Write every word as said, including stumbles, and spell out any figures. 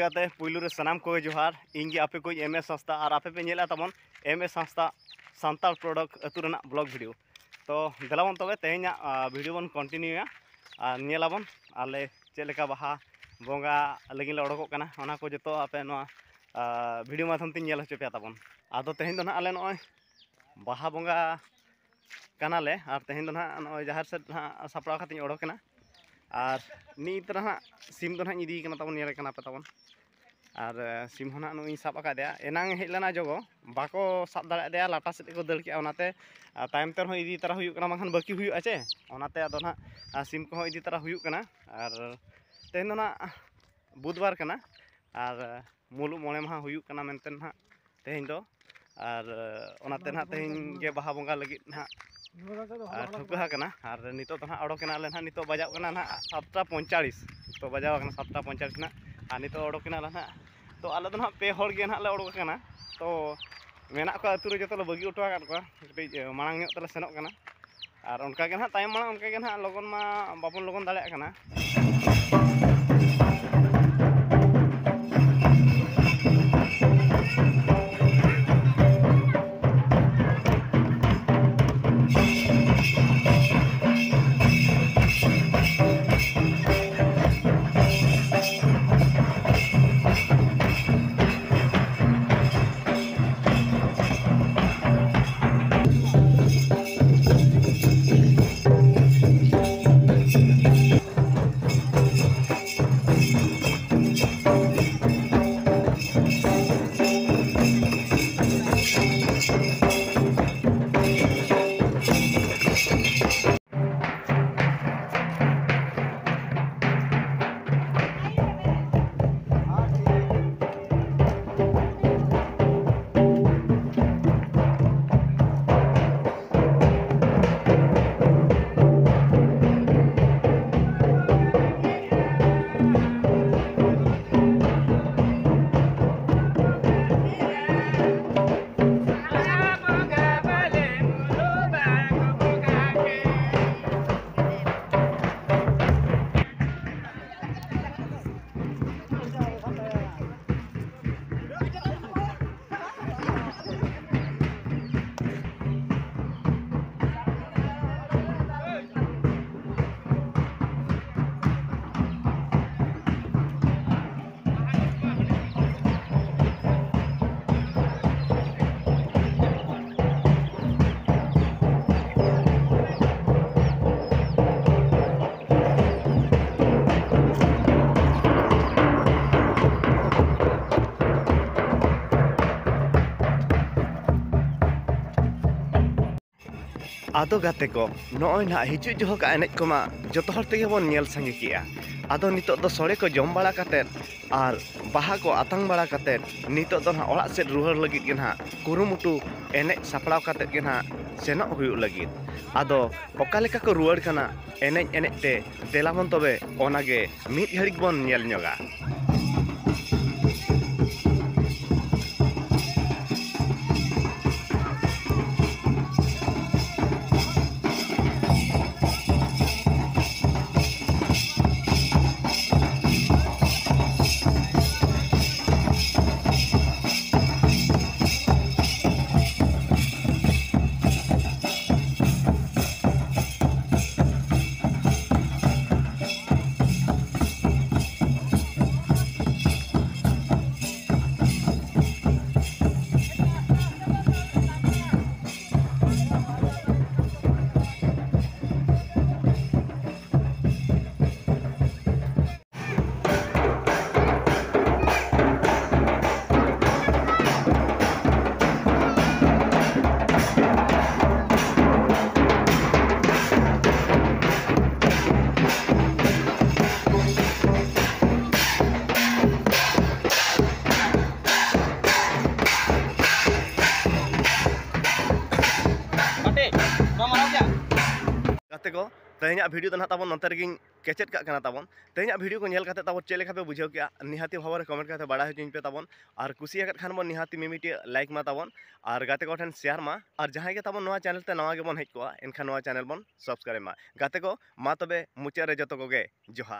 ᱠᱟᱛᱮ ᱯᱩᱭᱞᱩ ᱨᱮ ᱥᱟᱱᱟᱢ ᱠᱚᱜᱮ ᱡᱚᱦᱟᱨ᱾ ᱤᱧ ᱜᱮ ᱟᱯᱮ ᱠᱚᱧ ᱮᱢ ᱮᱥ ᱦᱟᱸᱥᱫᱟ ᱟᱨ ᱟᱯᱮ ᱯᱮ ᱧᱮᱞᱮᱫ ᱛᱟᱵᱚᱱ ᱮᱢ ᱮᱥ ᱦᱟᱸᱥᱫᱟ ᱥᱟᱱᱛᱟᱲ ᱯᱨᱚᱰᱟᱠᱴ ᱟᱹᱛᱩ ᱨᱮᱱᱟᱜ ᱵᱞᱚᱜ ᱵᱷᱤᱰᱤᱭᱳ᱾ ᱛᱚ ᱫᱮᱞᱟ ᱵᱚᱱ ᱛᱚᱵᱮ ᱛᱮᱦᱮᱧᱟᱜ ᱵᱷᱤᱰᱤᱭᱳ ᱵᱚᱱ ᱠᱚᱱᱴᱤᱱᱤᱭᱩᱭᱟ ᱟᱨ ᱧᱮᱞᱟᱵᱚᱱ ᱟᱞᱮ ᱪᱮᱫ ᱞᱮᱠᱟ ᱵᱟᱦᱟ ᱵᱚᱸᱜᱟ ᱞᱟᱹᱜᱤᱫ ᱞᱮ ᱚᱰᱚᱠᱚᱜ ᱠᱟᱱᱟ, ᱚᱱᱟ ᱠᱚ ᱡᱚᱛᱚ ᱟᱯᱮ ᱱᱚᱣᱟ ᱵᱷᱤᱰᱤᱭᱳ ᱢᱟᱫᱽᱫᱷᱚᱢ ᱛᱮᱧ ᱧᱮᱞ ᱦᱚᱪᱚ ᱯᱮᱭᱟ ᱛᱟᱵᱚᱱ᱾ ᱟᱫᱚ ᱛᱮᱦᱮᱧ ᱫᱚ ᱱᱟᱦᱟᱜ ᱟᱞᱮ ᱱᱚᱜᱼᱚᱭ ᱵᱟᱦᱟ ᱵᱚᱸᱜᱟ ᱠᱟᱱᱟᱞᱮ ᱟᱨ ᱛᱮᱦᱮᱧ ᱫᱚ ᱱᱟᱦᱟᱜ ᱱᱚᱜᱼᱚᱭ ᱡᱟᱦᱮᱨ ᱥᱮᱫ ᱱᱟᱦᱟᱜ ᱥᱟᱯᱲᱟᱣ ᱠᱟᱛᱮᱧ ᱚᱰᱚᱠ ᱮᱱᱟ᱾ ᱟᱨ ᱱᱤᱛ ᱨᱮ ᱱᱟᱦᱟᱜ ᱥᱤᱢ ᱫᱚ ᱱᱟᱦᱟᱜ ᱤᱧ ᱤᱫᱤᱭᱮ ᱠᱟᱱᱟ ᱛᱟᱵᱚᱱ, ᱧᱮᱞᱮ ᱠᱟᱱᱟ ᱯᱮ ᱛᱟᱵᱚᱱ᱾ ᱟᱨ ᱥᱤᱢ ᱦᱚᱸ ᱱᱟᱦᱟᱜ ᱱᱚᱜᱼᱚᱭ ᱤᱧ ᱥᱟᱵ ᱟᱠᱟᱫᱮᱭᱟ, ᱮᱱᱟᱝ ᱦᱮᱡ ᱞᱮᱱᱟ ᱡᱚᱜᱚ, ᱵᱟᱠᱚ ᱥᱟᱵ ᱫᱟᱲᱮᱭᱟᱫᱮᱭᱟ, ᱞᱟᱴᱟ ᱥᱮᱫ ᱜᱮᱠᱚ ᱫᱟᱹᱲ ᱠᱮᱜᱼᱟ, ᱚᱱᱟᱛᱮ ᱟᱨ ᱛᱟᱭᱚᱢ ᱛᱮ ᱨᱮᱦᱚᱸ ᱤᱫᱤ ᱛᱟᱨᱟ ᱦᱩᱭᱩᱜ ᱠᱟᱱᱟ, ᱵᱟᱝᱠᱷᱟᱱ ᱵᱟᱹᱠᱤ ᱦᱩᱭᱩᱜᱼᱟ ᱪᱮ, ᱚᱱᱟᱛᱮ ᱟᱫᱚ ᱱᱟᱦᱟᱜ ᱟᱨ ᱥᱤᱢ ᱠᱚᱦᱚᱸ ᱤᱫᱤ ᱛᱟᱨᱟ ᱦᱩᱭᱩᱜ ᱠᱟᱱᱟ᱾ ᱟᱨ ᱛᱮᱦᱮᱧ ᱫᱚ ᱱᱟᱦᱟᱜ ᱵᱩᱫᱷᱵᱟᱨ ᱠᱟᱱᱟ ᱟᱨ ᱢᱩᱞᱩᱜ ᱢᱚᱬᱮ ᱢᱟᱦᱟ ᱦᱩᱭᱩᱜ ᱠᱟᱱᱟ ᱢᱮᱱᱛᱮ ᱱᱟᱦᱟᱜ ᱛᱮᱦᱮᱧ ᱫᱚ᱾ ᱟᱨ ᱚᱱᱟᱛᱮ ᱱᱟᱦᱟᱜ ᱛᱮᱦᱮᱧ ᱜᱮ ᱵᱟᱦᱟ ᱵᱚᱸᱜᱟ ᱞᱟᱹᱜᱤᱫ ᱱᱟᱦᱟᱜ ᱟᱨ ᱴᱷᱟᱹᱣᱠᱟᱹ ᱟᱠᱟᱱᱟ᱾ ᱟᱨ ᱱᱤᱛᱚᱜ ᱫᱚ ᱱᱟᱦᱟᱜ ᱚᱰᱚᱠ ᱮᱱᱟᱞᱮ ᱱᱟᱦᱟᱜ, ᱱᱤᱛᱚᱜ ᱵᱟᱡᱟᱣ ᱠᱟᱱᱟ ᱱᱟᱦᱟᱜ ᱥᱟᱛᱴᱟ ᱯᱚᱸᱭᱛᱟᱞᱤᱥ᱾ ᱱᱤᱛᱚᱜ ᱵᱟᱡᱟᱣ ᱠᱟᱱᱟ ᱥᱟᱛᱴᱟ ᱯᱚᱸᱭᱛᱟᱞᱤᱥ ᱱᱟᱦᱟᱜ᱾ ᱟᱨ ᱱᱤᱛᱚᱜ ᱚᱰᱚᱠ ᱮᱱᱟᱞᱮ ᱱᱟᱦᱟᱜ᱾ ᱛᱚ ᱟᱞᱮ ᱫᱚ ᱱᱟᱦᱟᱜ ᱯᱮ ᱦᱚᱲ ᱜᱮ ᱱᱟᱦᱟᱜ ᱞᱮ ᱚᱰᱚᱠ ᱟᱠᱟᱱᱟ᱾ ᱛᱚ ᱢᱮᱱᱟᱜ ᱠᱚᱣᱟ ᱟᱹᱛᱩ ᱨᱮ, ᱡᱚᱛᱚ ᱞᱮ ᱵᱟᱹᱜᱤ ᱦᱚᱴᱚ ᱟᱠᱟᱫ ᱠᱚᱣᱟ, ᱠᱟᱹᱴᱤᱡ ᱢᱟᱲᱟᱝ ᱧᱚᱜ ᱛᱮᱞᱮ ᱥᱮᱱᱚᱜ ᱠᱟᱱᱟ᱾ ᱟᱨ ᱚᱱᱠᱟ ᱜᱮ ᱱᱟᱦᱟᱜ ᱛᱟᱭᱚᱢ ᱢᱟᱲᱟᱝ ᱚᱱᱠᱟ ᱜᱮ ᱱᱟᱦᱟᱜ ᱞᱚᱜᱚᱱ ᱢᱟ ᱵᱟᱵᱚᱱ ᱞᱚᱜᱚᱱ ᱫᱟᱲᱮᱭᱟᱜ ᱠᱟᱱᱟ᱾ ᱟᱫᱚ ᱜᱟᱛᱮ ᱠᱚ, ᱱᱚᱜᱼᱚᱭ ᱱᱟᱦᱟᱜ ᱦᱤᱡᱩᱜ ᱡᱚᱦᱚᱜᱟᱜ ᱮᱱᱮᱡ ᱠᱚᱢᱟ ᱡᱚᱛᱚ ᱦᱚᱲ ᱛᱮᱜᱮ ᱵᱚᱱ ᱧᱮᱞ ᱥᱟᱸᱜᱮ ᱠᱮᱜᱼᱟ᱾ ᱟᱫᱚ ᱱᱤᱛᱚᱜ ᱫᱚ ᱥᱚᱲᱮ ᱠᱚ ᱡᱚᱢ ᱵᱟᱲᱟ ᱠᱟᱛᱮᱫ ᱟᱨ ᱵᱟᱦᱟ ᱠᱚ ᱟᱛᱟᱝ ᱵᱟᱲᱟ ᱠᱟᱛᱮᱫ ᱱᱤᱛᱚᱜ ᱫᱚ ᱱᱟᱦᱟᱜ ᱚᱲᱟᱜ ᱥᱮᱫ ᱨᱩᱣᱟᱹᱲ ᱞᱟᱹᱜᱤᱫ ᱜᱮ ᱱᱟᱦᱟᱜ ᱠᱩᱨᱩᱢᱩᱴᱩ ᱮᱱᱮᱡ ᱥᱟᱯᱲᱟᱣ ᱠᱟᱛᱮᱫ ᱜᱮ ᱱᱟᱦᱟᱜ ᱥᱮᱱᱚᱜ ᱦᱩᱭᱩᱜ ᱞᱟᱹᱜᱤᱫ᱾ ᱟᱫᱚ ᱚᱠᱟ ᱞᱮᱠᱟ ᱠᱚ ᱨᱩᱣᱟᱹᱲ ᱠᱟᱱᱟ ᱮᱱᱮᱡ ᱮᱱᱮᱡ ᱛᱮ, ᱫᱮᱞᱟ ᱵᱚᱱ ᱛᱚᱵᱮ ᱚᱱᱟ ᱜᱮ ᱢᱤᱫ ᱜᱷᱟᱹᱲᱤᱡ ᱵᱚᱱ ᱧᱮᱞ ᱧᱚᱜᱟ᱾ ᱜᱟᱛᱮ ᱠᱚ, ᱛᱮᱦᱮᱧᱟᱜ video ᱫᱚ ᱱᱟᱦᱟᱜ ᱛᱟᱵᱚᱱ ᱱᱚᱛᱮ ᱨᱮᱜᱮᱧ ᱠᱮᱪᱮᱫ ᱠᱟᱜ ᱠᱟᱱᱟ ᱛᱟᱵᱚᱱ᱾ ᱛᱮᱦᱮᱧᱟᱜ video ᱠᱚ ᱧᱮᱞ ᱠᱟᱛᱮ ᱛᱟᱵᱚᱱ ᱪᱮᱫ ᱞᱮᱠᱟ ᱯᱮ ᱵᱩᱡᱷᱟᱹᱣ ᱠᱮᱜᱼᱟ, ᱱᱤᱦᱟᱹᱛᱤ ᱵᱷᱟᱵᱽ ᱨᱮ comment ᱠᱟᱛᱮ ᱵᱟᱲᱟᱭ ᱦᱚᱪᱚᱧ ᱯᱮ ᱛᱟᱵᱚᱱ᱾ ᱟᱨ ᱠᱩᱥᱤᱭᱟᱠᱟᱫ ᱠᱷᱟᱱ ᱵᱚᱱ ᱱᱤᱦᱟᱹᱛᱤ ᱢᱤᱢᱤᱫᱴᱤᱡ like ᱢᱟ ᱛᱟᱵᱚᱱ, ᱟᱨ ᱜᱟᱛᱮ ᱠᱚ ᱴᱷᱮᱱ share ᱢᱟ, ᱟᱨ ᱡᱟᱦᱟᱸᱭ ᱜᱮ ᱛᱟᱵᱚᱱ ᱱᱚᱣᱟ channel ᱛᱮ ᱱᱟᱣᱟ ᱜᱮᱵᱚᱱ ᱦᱮᱡ ᱠᱚᱜᱼᱟ, ᱮᱱᱠᱷᱟᱱ ᱱᱚᱣᱟ channel ᱵᱚᱱ subscribe ᱢᱟ᱾ ᱜᱟᱛᱮ ᱠᱚ, ᱢᱟ ᱛᱚᱵᱮ ᱢᱩᱪᱟᱹᱫ ᱨᱮ ᱡᱚᱛᱚ ᱠᱚᱜᱮ ᱡᱚᱦᱟᱨ᱾